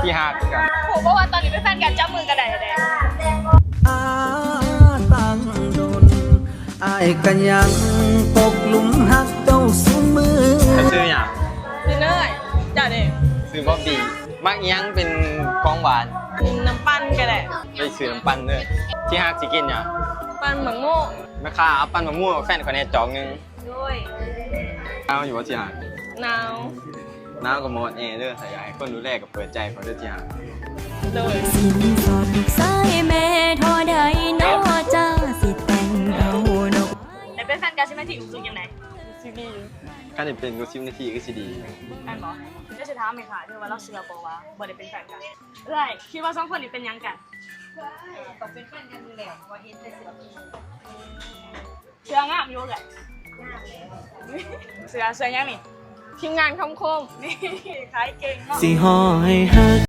ທີ່ຮັກຄືກັນ. ຮູ້ບໍ່ວ່າຕອນນີ້ເປັນແຟນກັນ ຈັບມືກັນໄດ້ແດ່. ອາຕັ້ງດົນ ອ້າຍກະຍັງຕົກຫຼຸມຮັກເຈົ້າຊຸມື້. ເຈົ້າຊື່ຫຍັງ? ຊື່ເນີຍ. ເຈົ້າເດ? ຊື່ບອບບີ. ມັກອີ່ຫຍັງເປັນຂອງຫວານ? ກິນນ້ຳປັ່ນກະໄດ້. ໄປຊື້ນ້ຳປັ່ນເດີ. ທີ່ຮັກຊິກິນຫຍັງ? ປັ່ນໝາກໂມ. ແມ່ຄ້າເອົາປັ່ນໝາກໂມໃຫ້ແຟນຂ້ອຍແດ່ຈອກໜຶ່ງ. ໂດຍ. ໜາວຢູ່ບໍ່ທີ່ຮັກ? ໜາວ. ໜາວກະມອດແອເດີ. ຖ້າຢາກໃຫ້ຄົນດູແລກະເປີດໃຈເຂົາເດີທີ່ຮັກ. ໂດຍ. ສິນສອດລູກຊາຍແມ່ທໍ່ໃດນໍ ຈາຊິແຕ່ງເອົານໍ. ໄດ້ເປັນແຟນກັນ ສິບນາທີຮູ້ສຶກຈັ່ງໃດ? ຮູ້ສຶກດີ. ຄັນໄດ້ເປັນກວ່າສິບນາທີຄືຊິດີ. ແມ່ນບໍ່? ເຈົ້າຊິຖາມແມ່ຄ້າເດີວ່າລາວເຊື່ອບໍ່ວ່າບໍ່ໄດ້ເປັນແຟນກັນ. ເອື້ອຍ ຄິດວ່າສອງຄົນນີ້ເປັນຫຍັງກັນ? ຕ້ອງເປັນແຟນກັນຢູ່ແລ້ວ ເພາະວ່າເຫັນແຕ່ເສື້ອ. ເສື້ອງາມຢູ່ເອື້ອຍ. ເສື້ອ ເສື້ອຫຍັງນີ້? ທີມງານຄຳຄົມ. ນີ້ ຂາຍເກັ່ງເນາະ. ຊິຮ້ອຍຮັກ